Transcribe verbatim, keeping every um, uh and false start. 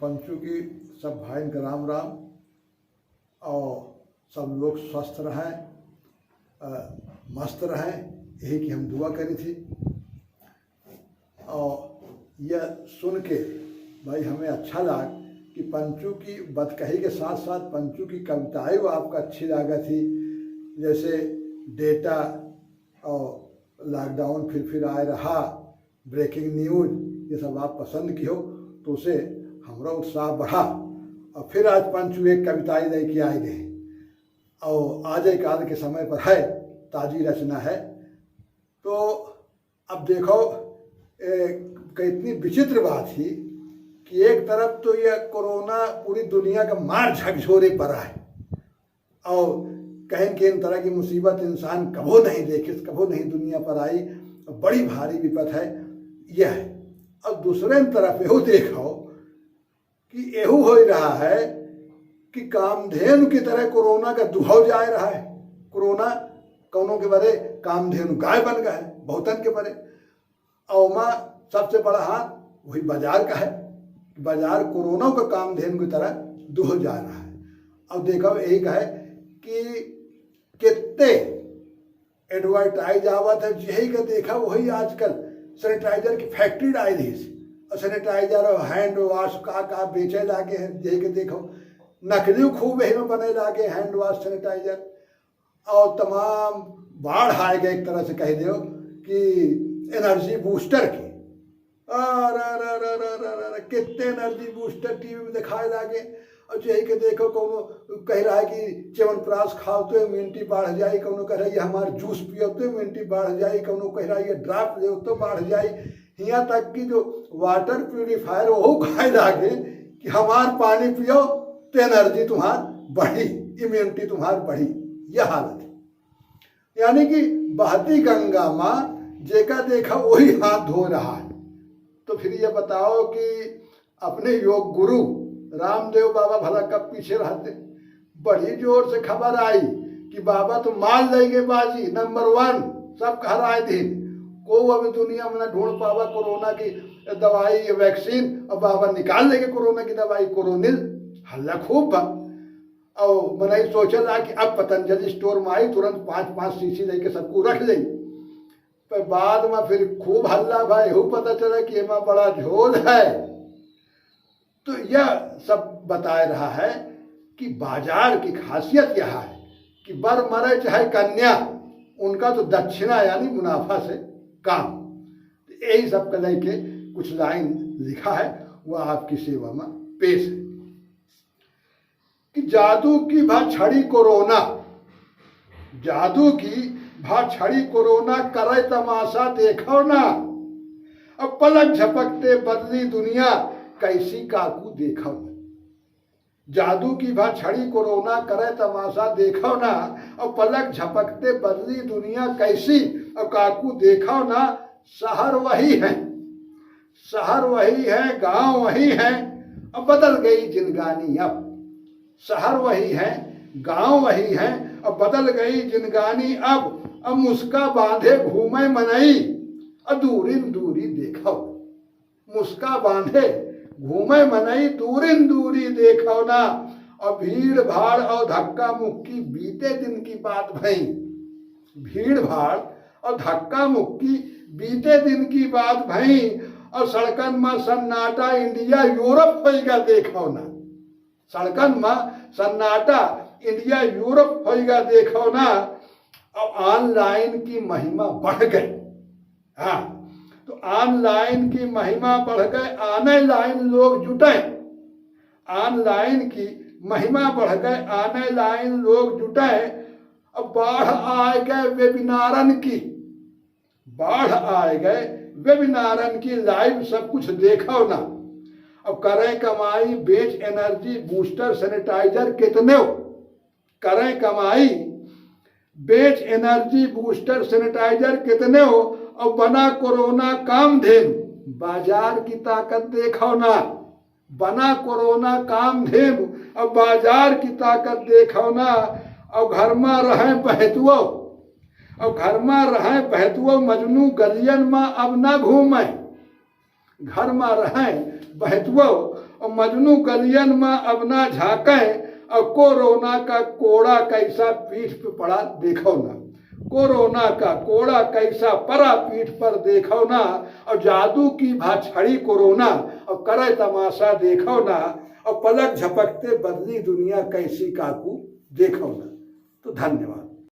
पंचू की सब भाइन के राम राम और सब लोग स्वस्थ रहें, अ, मस्त रहें, यही की हम दुआ करी थी। और यह सुन के भाई हमें अच्छा लाग कि पंचू की बतकही के साथ साथ पंचू की कविताएं वो आपका अच्छी लागत थी, जैसे डेटा और लॉकडाउन फिर फिर आए रहा, ब्रेकिंग न्यूज, ये सब आप पसंद किहो, तो उसे हमरा उत्साह बढ़ा। और फिर आज पंचू एक कविताई लेके आए गए, और आज एक आज के समय पर है, ताजी रचना है। तो अब देखो, ए, क-, इतनी विचित्र बात ही कि एक तरफ तो यह कोरोना पूरी दुनिया का मार झकझोरे परा है, और कहीं के इन तरह की मुसीबत इंसान कभो नहीं देखिस, कभो नहीं दुनिया पर आई, बड़ी भारी विपत है यह है। और दूसरे तरफ एहू देखो कि एहू हो रहा है कि कामधेनु की तरह कोरोना का दुहौ जाए रहा है। कोरोना कौनो के बरे कामधेनु गाय बन गया है, बहुतन के बरे। और ओमा सबसे बड़ा हाथ वही बाजार का है। बाजार कोरोना का कामधेनु की तरह दुह जा रहा है। अब देखो, यही का है कि कितने एडवर्टाइज आवत है, यही का देखा वही आजकल सैनिटाइजर की फैक्ट्री डाल दी, और सैनिटाइजर और हैंड वॉश का का बेचे लागे हैं, यही के देखो नकली खूब यही में बने लागे, हैंड वॉश, सैनिटाइजर। और तमाम बाढ़ आए गए, एक तरह से कह दो कि एनर्जी बूस्टर की। अरे, अरे, अरे, कितने एनर्जी बूस्टर टीवी में दिखाए लागे। और यही के देखो, कौनो कह रहा है कि च्यवनप्राश खाओ तो इम्यूनिटी बढ़ जाए, कौनो कह रहा है ये हमार जूस पियो तो इम्यूनिटी बढ़ जाए, कौनो कह रहा है ये ड्राप लो तो बढ़ जाए। यहाँ तक कि जो वाटर प्यूरिफायर वो खाए लागे कि हमार पानी पियो तो एनर्जी तुम्हार बढ़ी, इम्यूनिटी तुम्हार बढ़ी। यह हालत है। यानी कि बहती गंगा माँ जेका देखा वही हाथ धो रहा है। तो फिर ये बताओ कि अपने योग गुरु रामदेव बाबा भला कब पीछे रहते? बड़ी जोर से खबर आई कि बाबा तो मार लेंगे बाजी, नंबर वन, सब घर आए दिन। को अब दुनिया में ना ढूंढ पावा कोरोना की दवाई या वैक्सीन, और बाबा निकाल लेंगे कोरोना की दवाई, कोरोनिल। हल्ला खूब बा। और मनई सोचला कि अब पतंजलि स्टोर में आई, तुरंत पाँच पाँच शीशी लेके सबको रख ले। पर बाद में फिर खूब हल्ला भा, एहू पता चला कि एमा बड़ा झोल है। तो यह सब बताए रहा है कि बाजार की खासियत यह है कि बर मरे चाहे कन्या, उनका तो दक्षिणा यानी मुनाफा से काम। तो यही सब का लेके कुछ लाइन लिखा है, वह आपकी सेवा में पेश है। कि जादू की भा छड़ी कोरोना, जादू की भा छड़ी कोरोना, करे तमाशा देखो ना। अब पलक झपकते बदली दुनिया, कैसी काकू देखो ना। जादू की भा छड़ी कोरोना, करे तमाशा देखो ना। अब पलक झपकते बदली दुनिया कैसी, अब काकू देखो ना। शहर वही है, शहर वही है, गांव वही है, अब बदल गई जिंदगानी अब। शहर वही है, गांव वही है, अब बदल गई जिंदगानी अब। अब मुस्का बांधे घूमे मनई, अब दूरिन दूरी देखो। मुस्का बांधे घूमे मनई, दूरिन दूरी देखो ना। अब भीड़ भाड़ और धक्का मुक्की बीते दिन की बात भई। भीड़ भाड़ और धक्का मुक्की बीते दिन की बात भई। और सड़कन में सन्नाटा, इंडिया यूरोप होइगा देखो ना। सड़कन में सन्नाटा, इंडिया यूरोप होइगा देखो ना। अब ऑनलाइन की महिमा बढ़ गई। हाँ, तो ऑनलाइन की महिमा बढ़ गए, आने लाइन लोग जुटे। ऑनलाइन की महिमा बढ़ गए, आने लाइन लोग जुटे। अब बाढ़ आए गए वेबिनारन की, बाढ़ आए गए वेबिनारन की, लाइव सब कुछ देखो ना। अब करें कमाई, बेच एनर्जी बूस्टर सैनिटाइजर कितने हो, करें कमाई, बेच एनर्जी बूस्टर सैनिटाइजर कितने हो, और बना कोरोना कामधेनु, बाजार की ताकत देखो ना। बना कोरोना कामधेनु, अब बाजार की ताकत देखो ना। अब घर में रहे बहतुओ, अब घर में रहे बहतुओ, मजनू गलियन में अब ना घूमे। घर में रहे बहतुओ, मजनू गलियन मा अब ना झाँकै, और कोरोना का कोड़ा कैसा पीठ पे पड़ा देखो ना। कोरोना का कोड़ा कैसा पड़ा पीठ पर देखो ना, और जादू की भा छड़ी कोरोना, और करे तमाशा देखो ना, और पलक झपकते बदली दुनिया कैसी काकू देखो ना। तो धन्यवाद।